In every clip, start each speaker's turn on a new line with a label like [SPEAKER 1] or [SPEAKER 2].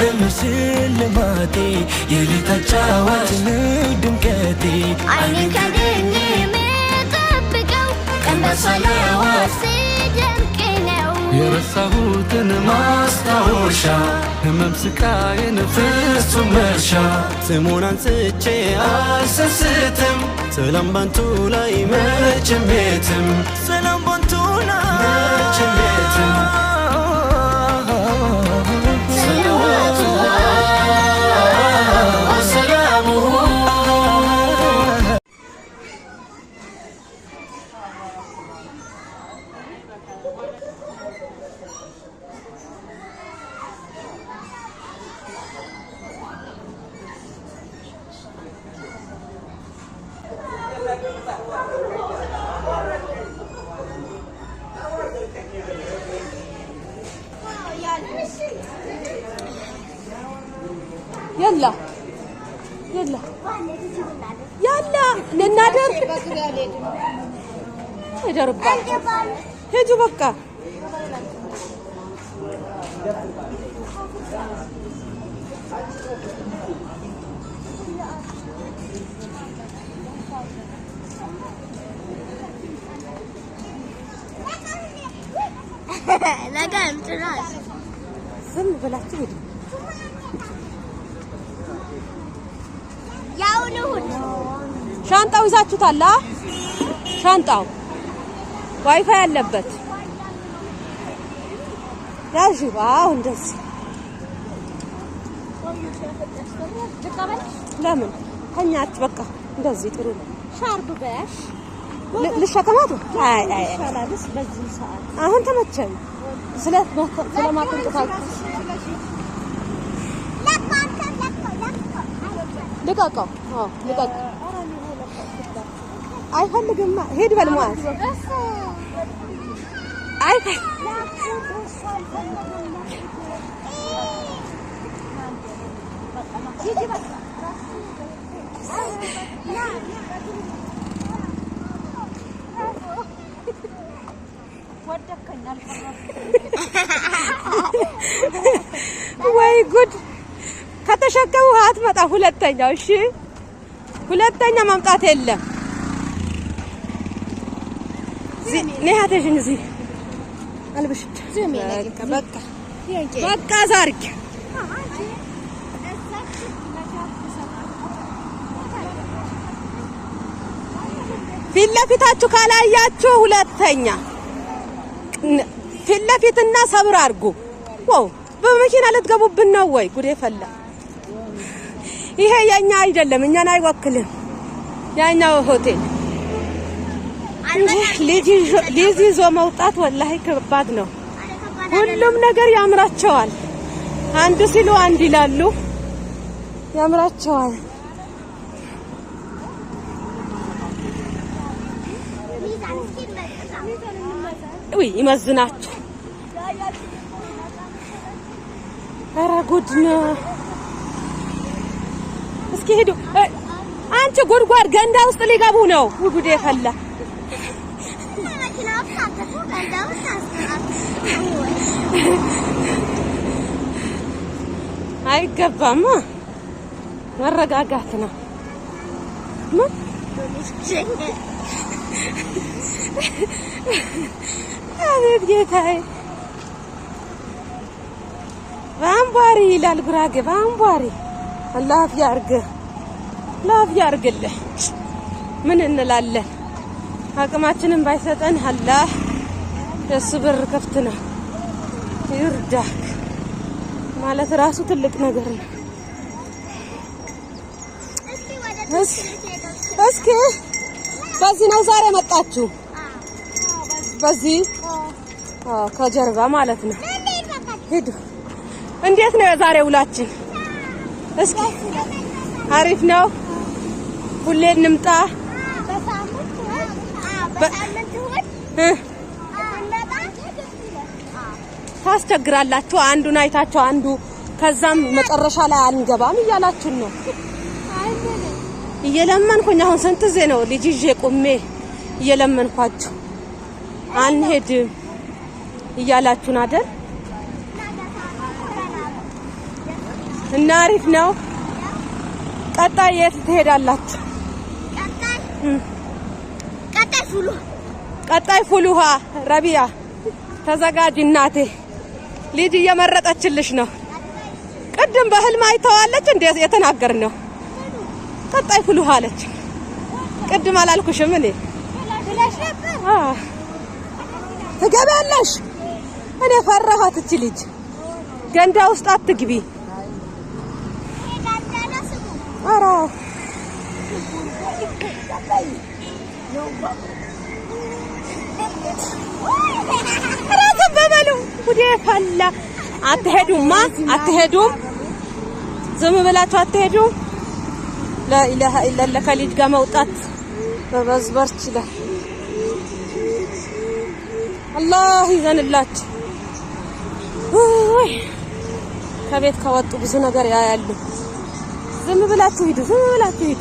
[SPEAKER 1] ሽልማቴ የሌት አጫዋች ነው ድምቀቴ
[SPEAKER 2] አይኔን ከድኜ የምጠብቀው ቀን በሰለዋት ሲደምቅ ነው።
[SPEAKER 1] የረሳሁትን ማስታወሻ ህመም ስቃዬን ፍጹም መርሻ ስሙን አንስቼ አልሰስትም ሰላም ባንቱ ላይ መቼም የትም ሰላም ባንቱ ላይ መቼም የትም ሰለዋቱላህ ወሰላሙሁ።
[SPEAKER 3] يلا يلا يلا ልናደር ሄደርባት ሂጁ በቃ። ዝም ብላችሁ ሂዱ። ሻንጣው ይዛችሁታል? ሻንጣው ዋይፋይ ያለበት ያዥ። አዎ እንደዚህ ለምን ተኛች? በቃ እንደዚህ ጥሩ ነው።
[SPEAKER 2] ሻርብ በያሽ
[SPEAKER 3] ልሸከማት? አይ አይ፣
[SPEAKER 2] በዚህ ሰዓት
[SPEAKER 3] አሁን ተመቸኝ። ስለ ስለማትንቀሳቀስ ልቀቀው። አዎ ልቀቀው። አይፈልግማ። ሂድ በል ሙአዝ። ወይ ጉድ! ከተሸከሙ አትመጣ ሁለተኛው። እሺ ሁለተኛ መምጣት የለም። ነይ እዚህ አልብሽ። በቃ በቃ ዛርግ ፊት ለፊታችሁ ካላያችሁ ሁለተኛ ፊት ለፊትና ሰብር አድርጉ። Wow፣ በመኪና ልትገቡብን ነው ወይ? ጉዴ ፈላ። ይሄ የኛ አይደለም፣ እኛን አይወክልም። ያኛው ሆቴል ልጅ ይዞ መውጣት ወላሂ ከባድ ነው። ሁሉም ነገር ያምራቸዋል። አንዱ ሲሉ አንድ ይላሉ። ያምራቸዋል። ውይ ይመዝናችሁ። ኧረ ጉድ ነው። እስኪ ሂዱ። አንቺ ጉድጓድ ገንዳ ውስጥ ሊገቡ ነው። ጉዴ ፈላ። አይገባማ። መረጋጋት ነው። ምን አቤት ጌታዬ! ባምቧሪ ይላል ጉራጌ። ባምቧሪ አላህ ያርግህ፣ አላህ ያርግልህ። ምን እንላለን? አቅማችንን ባይሰጠን አላህ የእሱ በር ክፍት ነው። ይርዳክ ማለት ራሱ ትልቅ ነገር ነው። እስኪ በዚህ ነው ዛሬ መጣችሁ። በዚህ ከጀርባ ማለት ነው። ሂዱ። እንዴት ነው የዛሬ ውላችን? እስኪ አሪፍ ነው። ሁሌ እንምጣ። ታስቸግራላችሁ። አንዱን አይታችሁ አንዱ ከዛም መጨረሻ ላይ አንገባም እያላችሁ ነው። እየለመንኩኝ አሁን ስንት ጊዜ ነው ልጅ ይዤ ቁሜ እየለመንኳችሁ አንሄድም እያላችሁን አይደል? እና አሪፍ ነው። ቀጣይ የት ትሄዳላችሁ?
[SPEAKER 2] ቀጣይ ፍሉ።
[SPEAKER 3] ቀጣይ ፍል ውሃ። ረቢያ ተዘጋጅ እናቴ፣ ልጅ እየመረጠችልሽ ነው። ቅድም በህልም አይተዋለች እንደ የተናገር ነው። ቀጣይ ፍል ውሃ አለች። ቅድም አላልኩሽም እኔ?
[SPEAKER 2] ብለሽ ነበር።
[SPEAKER 3] አዎ ትገቢያለሽ። እኔ ፈራኋት። እቺ ልጅ ገንዳ ውስጥ አትግቢ። ኧረ ኧረ ዝም በሉ፣ ጉዴ ፈላ። አትሄዱማ፣ አትሄዱም። ዝም ብላችሁ አትሄዱም። لا إله إلا الله። ከልጅ ጋር መውጣት መበዝበር ይችላል። አላህ ይዘንላችሁ። ውይ ከቤት ከወጡ ብዙ ነገር ያያሉ። ዝም ብላችሁ ሂዱ፣ ዝም ብላችሁ ሂዱ።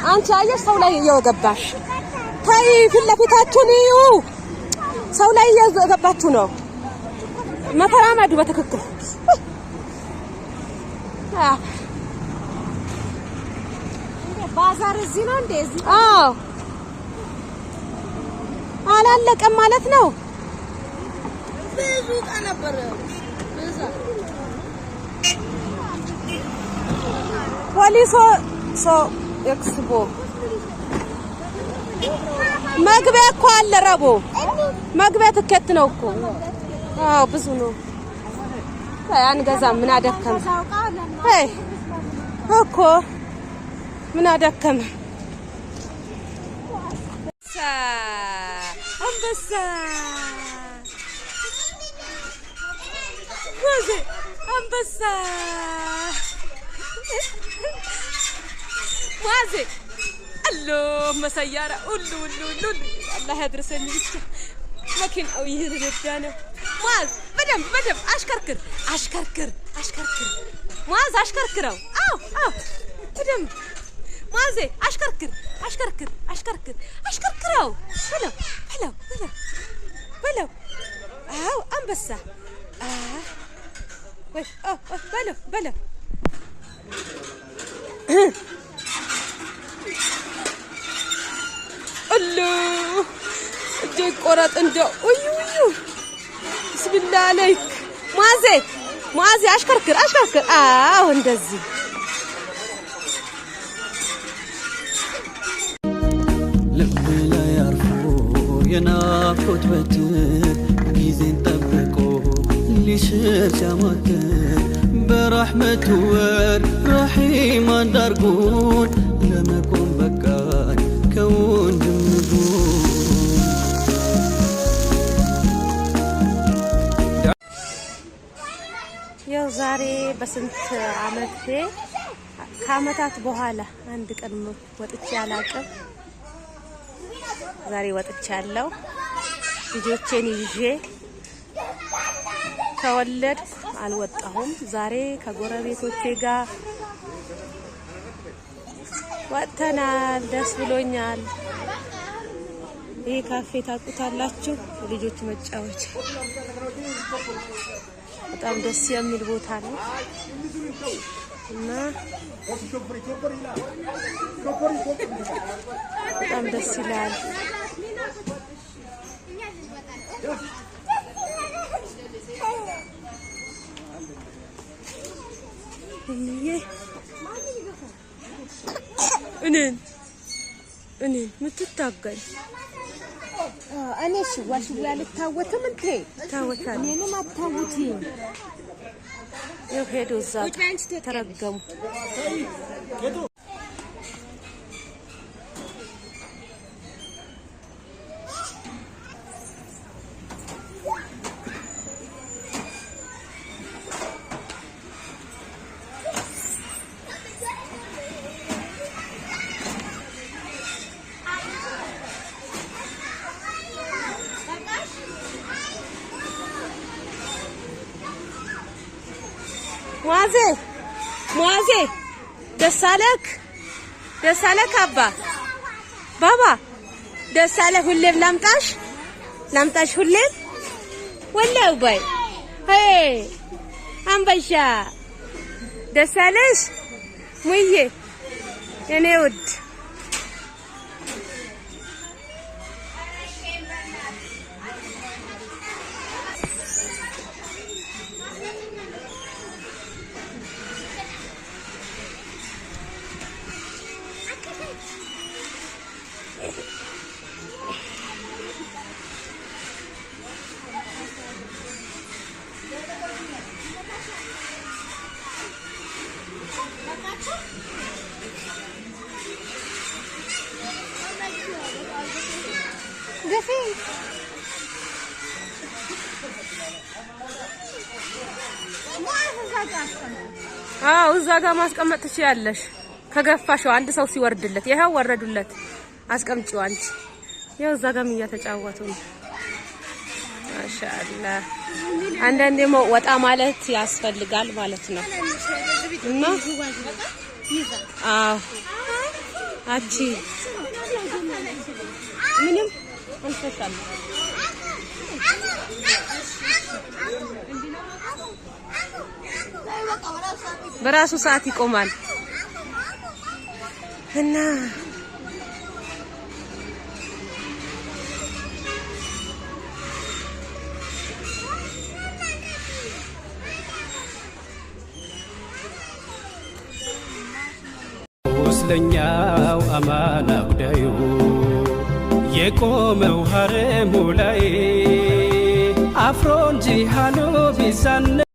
[SPEAKER 3] አንቺ አየሽ፣ ሰው ላይ እየገባሽ ተይ፣ ፊት ለፊታችሁን እዩ። ሰው ላይ እየገባችሁ ነው። መተራመዱ በትክክል።
[SPEAKER 2] ባዛር እዚህ ነው እንዴ? እዚህ።
[SPEAKER 3] አዎ፣ አላለቀም ማለት ነው።
[SPEAKER 2] ብዙ ዕቃ ነበር። ብዙ።
[SPEAKER 3] ወሊሶ ሶ ኤክስፖ መግቢያ እኮ አለ። ረቦ መግቢያ ትኬት ነው እኮ። አዎ ብዙ ነው። አይ አንገዛም። ምን አደከመ? አይ እኮ ምን አደከመ? አንበሳ ወዜ አንበሳ ዋዜ አሎ መሰያራ ሁሉ ሁሉ ሁሉ አላህ ያድርሰኝ ብቻ። መኪናው እየተነዳ ነው። ሙአዝ በደንብ በደንብ አሽከርክር አሽከርክር አሽከርክር ሙአዝ አሽከርክረው። አዎ አዎ በደንብ ሙአዜ አሽከርክር አሽከርክር አሽከርክር አሽከርክረው። በለው በለው በለው በለው። አዎ አንበሳ ወይ በለው በለው። አሎ እጄ ይቆረጥ እንደው። ውዩ ውዩ بسم الله عليك ሙአዜ ሙአዜ አሽከርክር አሽከርክር። አዎ እንደዚህ።
[SPEAKER 1] ልብ ላይ አርፎ የናፍቆት በትር ጊዜን ጠብቆ ሊሽር ሲያማትር በረሕመቱ ወር ረሒም አዳርጎን ለመቆም በቃን ከወንድም ጎን።
[SPEAKER 3] ያው ዛሬ በስንት አመቴ ከአመታት በኋላ አንድ ቀን ወጥቼ አላቅም። ዛሬ ወጥቼ ያለው ልጆቼን ይዤ ከወለድኩ አልወጣሁም። ዛሬ ከጎረቤቶቼ ጋር ወጥተናል። ደስ ብሎኛል። ይሄ ካፌ ታውቁታላችሁ፣ ልጆች መጫወቻ በጣም ደስ የሚል ቦታ ነው እና በጣም ደስ ይላል። እምዬ እኔን እኔን ምትታገል
[SPEAKER 2] እኔ ሽዋ ሽዋ አልታወትም እንዴ?
[SPEAKER 3] ታወታለች።
[SPEAKER 2] እኔንም አታውቲኝ።
[SPEAKER 3] ይኸው ሄዱ እዛ ተረገሙ። ሙአዜ፣ ሙአዜ፣ ደስ አለክ፣ ደስ አለክ አባ ባባ፣ ደስ አለ። ሁሌም ላምጣሽ፣ ላምጣሽ ሁሌም። ወላሂ ባይ hey አንበሻ፣ ደስ አለሽ ሙዬ የኔ ውድ።
[SPEAKER 2] ገፊ።
[SPEAKER 3] አዎ፣ እዛ ጋር ማስቀመጥ ትችያለሽ። ከገፋሽው አንድ ሰው ሲወርድለት፣ ይኸው ወረዱለት። አስቀምጪው አንቺ። ይኸው እዛ ጋርም እየተጫወቱ ነው። ማሻአላህ፣ አንዳንዴ ወጣ ማለት ያስፈልጋል ማለት ነው። እና አዎ፣ አቺ ምንም አንተሻል። በራሱ ሰዓት ይቆማል እና
[SPEAKER 4] ቁስለኛው አማና ጉዳዩ የቆመው ሀረሙ ላይ አፍሮ እንጂ ሃሎ ቢዛነ።